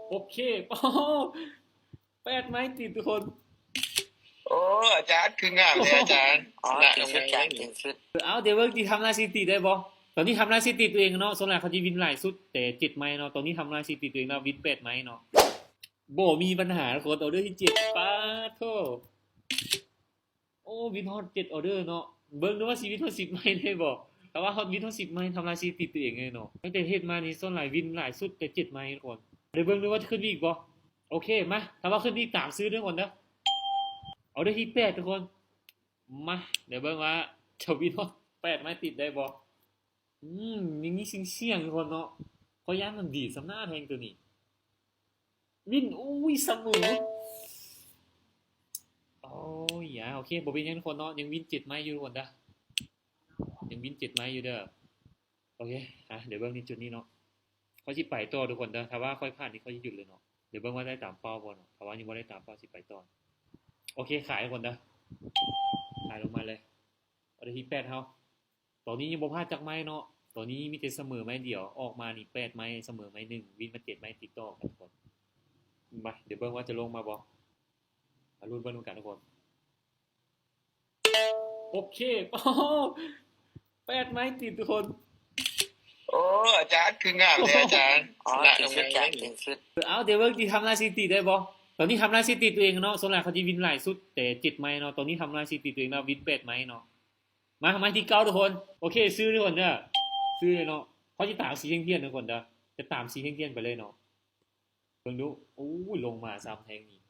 ໂອເຄ ໂອ້ ແປດໄມ້ຕິດທຸກຄົນ. ໂອ້ ອາຈານຄືງາມແທ້ອາຈານ. ອໍ ເກັ່ງສຸດ ເກັ່ງສຸດ. ເອົາ ດຽວເບິ່ງຊິທຳລາຍສະຖິຕິໄດ້ບໍ່? ຕອນນີ້ທຳລາຍສະຖິຕິຕົວເອງເນາະ, ສ່ວນຫຼາຍເຂົາຊິວິນຫຼາຍສຸດແຕ່ເຈັດໄມ້ເນາະ. ຕອນນີ້ທຳລາຍສະຖິຕິຕົວເອງແລ້ວ ວິນແປດໄມ້ເນາະ. ບໍ່ມີບັນຫາທຸກຄົນ, ອໍເດີທີເຈັດ ປາດໂທ້. ໂອ້ ວິນຮອດເຈັດອໍເດີເນາະ. ເບິ່ງດູວ່າຊິວິນຮອດສິບໄມ້ໄດ້ບໍ່? ຖ້າວ່າຮອດ ວິນຮອດສິບໄມ້ ທຳລາຍສະຖິຕິຕົວເອງເລີຍເນາະ. ຕັ້ງແຕ່ເຮັດມານີ້ ສ່ວນຫຼາຍວິນຫຼາຍສຸດແຕ່ເຈັດໄມ້ທຸກຄົນ. ດຽວເບິ່ງດູວ່າຈະຂຶ້ນອີກບໍ່? ໂອເຄ ມາ, ຖ້າວ່າຂຶ້ນອີກຕາມຊື້ເດີທຸກຄົນເດີ. ອໍເດີທີແປດທຸກຄົນ. ມາ, ດຽວເບິ່ງວ່າຈະວິນຮອດແປດໄມ້ຕິດໄດ້ບໍ່? ອືມ ຍັງມີສ່ຽງໆທຸກຄົນເນາະ. ຂ້ອຍຢ້ານມັນດີດສ່ຳໜ້າແຮງໂຕນີ້. ວິນ ໂອ້ຍ ສະເໝີ. ໂອ້ຍ ອາ ໂອເຄ ບໍ່ເປັນຫຍັງທຸກຄົນເນາະ, ຍັງວິນເຈັດໄມ້ຢູ່ທຸກຄົນເດີ, ຍັງວິນເຈັດໄມ້ຢູ່ເດີ. ໂອເຄ ອາ ດຽວເບິ່ງໃນຈຸດນີ້ເນາະ. ຂ້ອຍຊິໄປຕໍ່ທຸກຄົນເດີ, ຖ້າວ່າຂ້ອຍພາດນີ້ ຂ້ອຍຊິຢຸດເລີຍເນາະ. ດຽວເບິ່ງວ່າໄດ້ຕາມເປົ້າບໍ່ເນາະ. ຖ້າວ່າຍັງບໍ່ໄດ້ຕາມເປົ້າ ຊິໄປຕໍ່. ໂອເຄ ຂາຍທຸກຄົນເດີ, ຂາຍລົງມາເລີຍ. ອໍເດີທີແປດເຮົາ. ຕອນນີ້ຍັງບໍ່ພາດຈັກໄມ້ເນາະ, ຕອນນີ້ມີແຕ່ສະເໝີໄມ້ດຽວ. ອອກມານີ້ແປດໄມ້, ສະເໝີໄມ້ໜຶ່ງ, ວິນມາເຈັດໄມ້ຕິດຕໍ່ກັນທຸກຄົນ. ມາ ດຽວເບິ່ງວ່າຈະລົງມາບໍ່, ມາລຸ້ນເບິ່ງນຳກັນທຸກຄົນ. ໂອເຄ ໂອ້ ແປດໄມ້ຕິດທຸກຄົນ. ໂອ້ ອາຈານຄືງາມແທ້ອາຈານ. ອໍ ເກັ່ງສຸດ ເກັ່ງສຸດ. ເອົາ ດຽວເບິ່ງຊິທຳລາຍສະຖິຕິໄດ້ບໍ່? ຕອນນີ້ທຳລາຍສະຖິຕິຕົວເອງເນາະ, ສ່ວນຫຼາຍເຂົາຊິວິນຫຼາຍສຸດແຕ່ເຈັດໄມ້ເນາະ. ຕອນນີ້ທຳລາຍສະຖິຕິຕົວເອງແລ້ວ ວິນແປດໄມ້ເນາະ. ມາ ໄມ້ທີເກົ້າທຸກຄົນ. ໂອເຄ ຊື້ທຸກຄົນເດີ, ຊື້ເລີຍເນາະ. ຂ້ອຍຊິຕາມສີທ່ຽງໆທຸກຄົນເດີ, ຈະຕາມສີທ່ຽງໆໄປເລີຍເນາະ. ເບິ່ງດູ. ໂອ້ຍ ລົງມາຊ້ຳແທ່ງນີ້.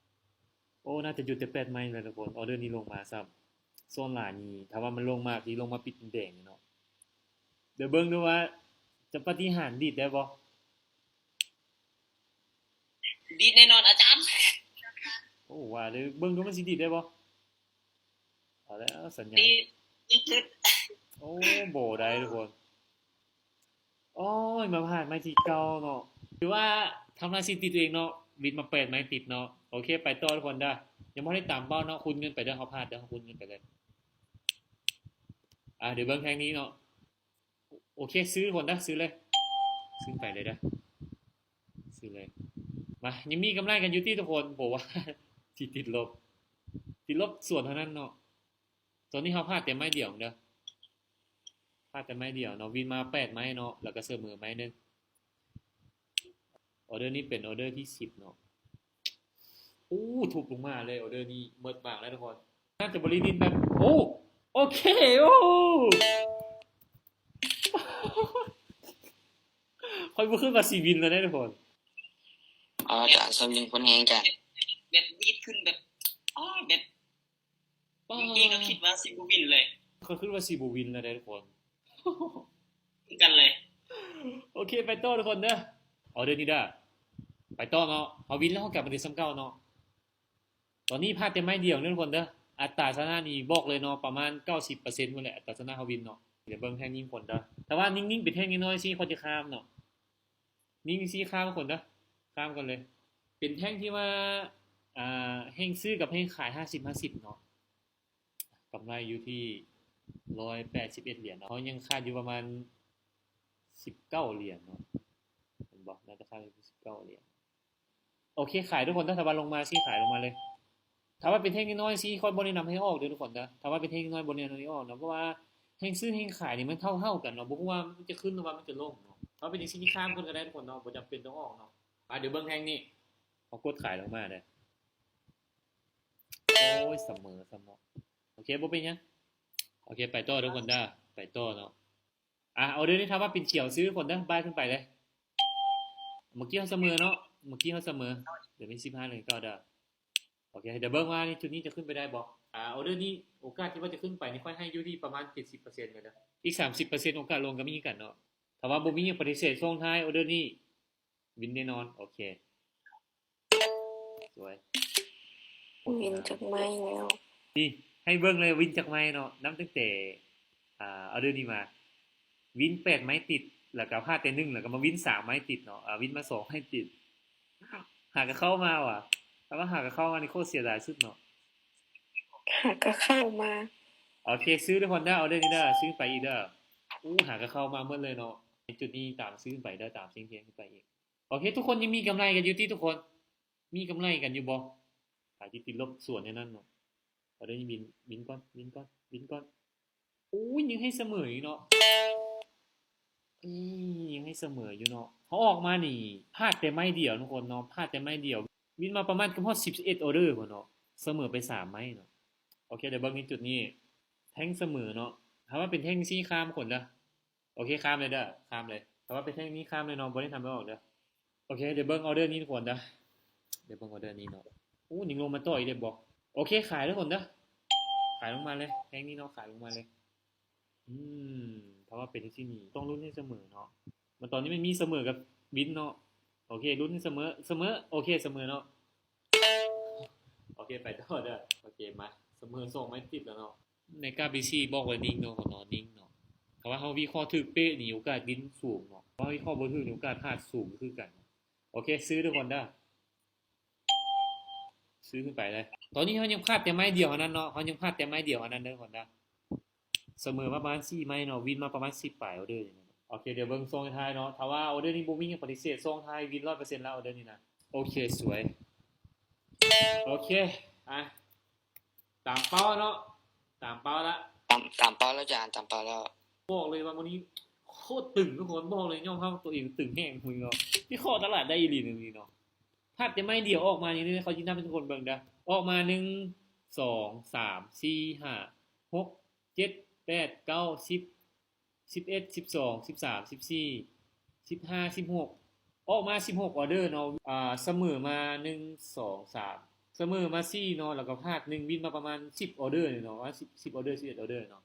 ໂອ້ ໜ້າຈະຢຸດແຕ່ແປດໄມ້ແລ້ວທຸກຄົນ. ອໍເດີນີ້ລົງມາຊ້ຳ. ສ່ວນຫຼາຍນີ້ ຖ້າວ່າມັນລົງມາ ຊິລົງມາປິດແດງເນາະ. ດຽວເບິ່ງດູວ່າຈະປາຕິຫານດີດໄດ້ບໍ່? ດີດແນ່ນອນອາຈານ. ໂອ້ ວ່າເດີ, ເບິ່ງດູມັນຊິດີດໄດ້ບໍ່? ເອົາແລ້ວ ສັນຍານ. ໂອ້ ບໍ່ໄດ້ທຸກຄົນ. ໂອ້ຍ ມາພາດໄມ້ທີເກົ້າເນາະ. ຖືວ່າທຳລາຍສະຖິຕິຕົວເອງເນາະ, ວິນມາແປດໄມ້ຕິດເນາະ. ໂອເຄ ໄປຕໍ່ທຸກຄົນເດີ. ຍັງບໍ່ໄດ້ຕາມເປົ້າເນາະ, ຄູນເງິນໄປເດີ, ເຮົາພາດເດີ, ເຮົາຄູນເງິນໄປເລີຍ. ອ່າ ດຽວເບິ່ງແທ່ງນີ້ເນາະ. ໂອເຄ ຊື້ຄົນເດີ, ຊື້ເລີຍ, ຊື້ໄປເລີຍເດີ, ຊື້ເລີຍ. ມາ ຍັງມີກຳໄລກັນຢູ່ຕິທຸກຄົນ? ບໍ່ວ່າຊິຕິດລົບ, ຕິດລົບສ່ວນເທົ່ານັ້ນເນາະ. ຕອນນີ້ເຮົາພາດແຕ່ໄມ້ດຽວເດີ, ພາດແຕ່ໄມ້ດຽວເນາະ. ວິນມາແປດໄມ້ເນາະ, ແລ້ວກໍສະເໝີໄມ້ໜຶ່ງ. ອໍເດີນີ້ເປັນອໍເດີທີສິບເນາະ. ໂອ້ ທຸບລົງມາເລີຍ, ອໍເດີນີ້ໝົດບາງແລ້ວທຸກຄົນ. ໜ້າຈະບໍ່ໄດ້ດິນແບບ ໂອ້ ໂອເຄ ໂອ້ ຂ້ອຍບໍ່ຄິດວ່າຊິວິນແລ້ວເດ້ທຸກຄົນ. ອໍ ອາຈານ ສຳຍິງຄົນແຮງ ອາຈານ. ແບບດີດຂຶ້ນແບບ ອໍ ແບບ ເມື່ອກີ້ກໍຄິດວ່າຊິບໍ່ວິນເລີຍ, ຂ້ອຍຄິດວ່າຊິບໍ່ວິນແລ້ວເດ້ທຸກຄົນ. ຄືກັນເລີຍ. ໂອເຄ ໄປຕໍ່ທຸກຄົນເດີ. ອໍເດີນີ້ເດີ, ໄປຕໍ່ເນາະ. ເຮົາວິນແລ້ວເຮົາກັບມາເດີຊ້ຳເກົ່າເນາະ. ຕອນນີ້ພາດແຕ່ໄມ້ດຽວເດີທຸກຄົນເດີ. ອັດຕາຊະນະນີ້ບອກເລີຍເນາະ, ປະມານເກົ້າສິບເປີເຊັນພຸ້ນແຫຼະ ອັດຕາຊະນະເຮົາວິນເນາະ. ດຽວເບິ່ງແທ່ງຍິງຜົນເດີ. ຖ້າວ່າຍິງໆເປັນແທ່ງນ້ອຍໆຊີ້ ຂ້ອຍຈະຂ້າມເນາະ. ຍິງຊີ້ຂ້າມຄົນເດີ, ຂ້າມກ່ອນເລີຍ. ເປັນແທ່ງທີ່ວ່າ ອ່າ ແຮງຊື້ກັບແຮງຂາຍຫ້າສິບຫ້າສິບເນາະ. ກຳໄລຢູ່ທີ່ຮ້ອຍແປດສິບເອັດຫຼຽນເນາະ. ເຮົາຍັງຂາດຢູ່ປະມານສິບເກົ້າຫຼຽນເນາະ, ເຫັນບໍ່? ໜ້າຈະຂາດຢູ່ສິບເກົ້າຫຼຽນ. ໂອເຄ ຂາຍທຸກຄົນ, ຖ້າວ່າລົງມາຊີ້ ຂາຍລົງມາເລີຍ. ຖ້າວ່າເປັນແທ່ງນ້ອຍໆຊີ້ ຂ້ອຍບໍ່ແນະນຳໃຫ້ອອກເດີທຸກຄົນເດີ. ຖ້າວ່າເປັນແທ່ງນ້ອຍໆ ບໍ່ແນະນຳໃຫ້ອອກເນາະ, ເພາະວ່າແຮງຊື້ແຮງຂາຍນີ້ມັນເທົ່າໆກັນເນາະ, ບໍ່ຮູ້ວ່າມັນຈະຂຶ້ນຫຼືວ່າມັນຈະລົງເນາະ. ຖ້າເປັນຈັ່ງຊີ້ ຂ້າມເພິ່ນກໍໄດ້ທຸກຄົນເນາະ, ບໍ່ຈຳເປັນຕ້ອງອອກເນາະ. ອ່າ ດຽວເບິ່ງແທ່ງນີ້, ເຮົາກົດຂາຍລົງມາເດີ. ໂອ້ຍ ສະເໝີຊ້ຳເນາະ. ໂອເຄ ບໍ່ເປັນຫຍັງ. ໂອເຄ ໄປຕໍ່ທຸກຄົນເດີ, ໄປຕໍ່ເນາະ. ອ່າ ອໍເດີນີ້ຖ້າວ່າເປັນຂຽວຊື້ຄົນເດີ, ບາຍຂຶ້ນໄປເລີຍ. ເມື່ອກີ້ເຮົາສະເໝີເນາະ, ເມື່ອກີ້ເຮົາສະເໝີ. ດຽວມີສິບຫ້າເຫຼືອເກົ້າເດີ. ໂອເຄ ດຽວເບິ່ງວ່ານີ້ ຈຸດນີ້ຈະຂຶ້ນໄປໄດ້ບໍ່. ອ່າ ອໍເດີນີ້ໂອກາດທີ່ວ່າຈະຂຶ້ນໄປນີ້ ຂ້ອຍໃຫ້ຢູ່ທີ່ປະມານເຈັດສິບເປີເຊັນເລີຍເດີ. ອີກສາມສິບເປີເຊັນໂອກາດລົງກໍມີຄືກັນເນາະ. ຖ້າວ່າບໍ່ມີຫຍັງປະຕິເສດ ສົ່ງທ້າຍອໍເດີນີ້ ວິນແນ່ນອນ. ໂອເຄ ສວຍ. ວິນຈັກໄມ້ແລ້ວ. ນີ້ ໃຫ້ເບິ່ງເລີຍ ວິນຈັກໄມ້ເນາະ, ນັບຕັ້ງແຕ່ ອ່າ ອໍເດີນີ້ມາ. ວິນແປດໄມ້ຕິດ, ແລ້ວກໍພາດແຕ່ໜຶ່ງ, ແລ້ວກໍມາວິນສາມໄມ້ຕິດເນາະ. ອ່າ ວິນມາສອງໄມ້ຕິດ. ຫາກໍເຂົ້າມາຫວາ. ຖ້າວ່າຫາກໍເຂົ້າມານີ້ ໂຄດເສຍດາຍສຸດເນາະ. ຫາກໍເຂົ້າມາ. ໂອເຄ ຊື້ເດີຄົນເດີ, ອໍເດີນີ້ເດີ, ຊື້ໄປອີກເດີ. ໂອ້ ຫາກໍເຂົ້າມາໝົດເລີຍເນາະ. ໃນຈຸດນີ້ຕາມຊື້ໄປເດີ, ຕາມເສັງທຽນຂຶ້ນໄປອີກ. ໂອເຄ ທຸກຄົນຍັງມີກຳໄລກັນຢູ່ຕິທຸກຄົນ? ມີກຳໄລກັນຢູ່ບໍ່? ຂາຍຕິດລົບສ່ວນໃນນັ້ນເນາະ. ເອົາເດີນີ້ວິນ ວິນກ່ອນ ວິນກ່ອນ ວິນກ່ອນ. ໂອ້ຍ ຍັງໃຫ້ສະເໝີຢູ່ເນາະ. ເອີ ຍັງໃຫ້ສະເໝີຢູ່ເນາະ. ເຮົາອອກມານີ້ ພາດແຕ່ໄມ້ດຽວທຸກຄົນເນາະ ພາດແຕ່ໄມ້ດຽວ. ວິນມາປະມານເກືອບຮອດສິບເອັດອໍເດີພຸ້ນເນາະ. ສະເໝີໄປສາມໄມ້ເນາະ. ໂອເຄ ດຽວເບິ່ງໃນຈຸດນີ້ ແທ່ງສະເໝີເນາະ. ຖ້າວ່າເປັນແທ່ງຊີ້ ຂ້າມຄົນເດີ. ໂອເຄ ຂ້າມເລີຍເດີ ຂ້າມເລີຍ. ຖ້າວ່າເປັນແທ່ງນີ້ ຂ້າມເລີຍເນາະ ບໍ່ໄດ້ທຳໃຫ້ອອກເດີ. ໂອເຄ ດຽວເບິ່ງອໍເດີນີ້ທຸກຄົນເດີ. ດຽວເບິ່ງອໍເດີນີ້ເນາະ. ໂອ້ ຍິງລົງມາຕໍ່ອີກເດ້ບໍ່? ໂອເຄ ຂາຍທຸກຄົນເດີ. ຂາຍລົງມາເລີຍ ແທ່ງນີ້ເນາະ ຂາຍລົງມາເລີຍ. ອືມ ຖ້າວ່າເປັນຈັ່ງຊີ້ນີ້ ຕ້ອງລຸ້ນໃຫ້ສະເໝີເນາະ. ມາຕອນນີ້ມັນມີສະເໝີກັບວິນເນາະ. ໂອເຄ ລຸ້ນໃຫ້ສະເໝີ ສະເໝີ. ໂອເຄ ສະເໝີເນາະ. ໂອເຄ ໄປຕໍ່ເດີ. ໂອເຄ ມາ ສະເໝີສອງໄມ້ຕິດແລ້ວເນາະ. ໃນກາບບີຊີບອກວ່ານິ່ງເນາະ ເນາະ ນິ່ງເນາະ. ຖ້າວ່າເຮົາວິເຄາະຖືກເປະນີ້ ໂອກາດວິນສູງເນາະ. ຖ້າວິເຄາະບໍ່ຖືກນີ້ ໂອກາດພາດສູງຄືກັນ. ໂອເຄ ຊື້ທຸກຄົນເດີ. ຊື້ຂຶ້ນໄປເລີຍ. ຕອນນີ້ເຮົາຍັງພາດແຕ່ໄມ້ດຽວເທົ່ານັ້ນເນາະ ເຮົາຍັງພາດແຕ່ໄມ້ດຽວເທົ່ານັ້ນເດີທຸກຄົນເດີ. ສະເໝີມາປະມານສີ່ໄມ້ເນາະ ວິນມາປະມານສິບປາຍອໍເດີນີ້ເນາະ. ໂອເຄ ດຽວເບິ່ງຊ່ວງທ້າຍເນາະ. ຖ້າວ່າອໍເດີນີ້ບໍ່ມີຫຍັງປະຕິເສດ ຊ່ວງທ້າຍວິນຮ້ອຍເປີເຊັນແລ້ວອໍເດີນີ້ນະ. ໂອເຄ ສວຍ. ໂອເຄ ອ່ະ ຕາມເປົ້າເນາະ ຕາມເປົ້າລະ ຕາມ ຕາມເປົ້າແລ້ວຈານ ຕາມເປົ້າແລ້ວ. ບອກເລີຍວ່າມື້ນີ້ໂຄດຕຶງທຸກຄົນ ບອກເລີຍ ຍອມຮັບຕົວເອງຕຶງແຮງມື້ນີ້ເນາະ. ວິເຄາະຕະຫຼາດໄດ້ອີ່ຫຼີມື້ນີ້ເນາະ. ພາດແຕ່ໄມ້ດຽວອອກມານີ້ເດ້ ເຂົາຊິນັບໃຫ້ທຸກຄົນເບິ່ງເດີ. ອອກມາ ໜຶ່ງ ສອງ ສາມ ສີ່ ຫ້າ ຫົກ ເຈັດ ແປດ ເກົ້າ ສິບ ສິບເອັດ ສິບສອງ ສິບສາມ ສິບສີ່ ສິບຫ້າ ສິບຫົກ ອອກມາສິບຫົກອໍເດີເນາະ. ອ່າ ສະເໝີມາ ໜຶ່ງ ສອງ ສາມ ສະເໝີມາສີ່ເນາະ ແລ້ວກໍພາດໜຶ່ງ ວິນມາປະມານສິບອໍເດີເນາະ ວ່າສິບ ສິບອໍເດີ ສິບເອັດອໍເດີເນາະ.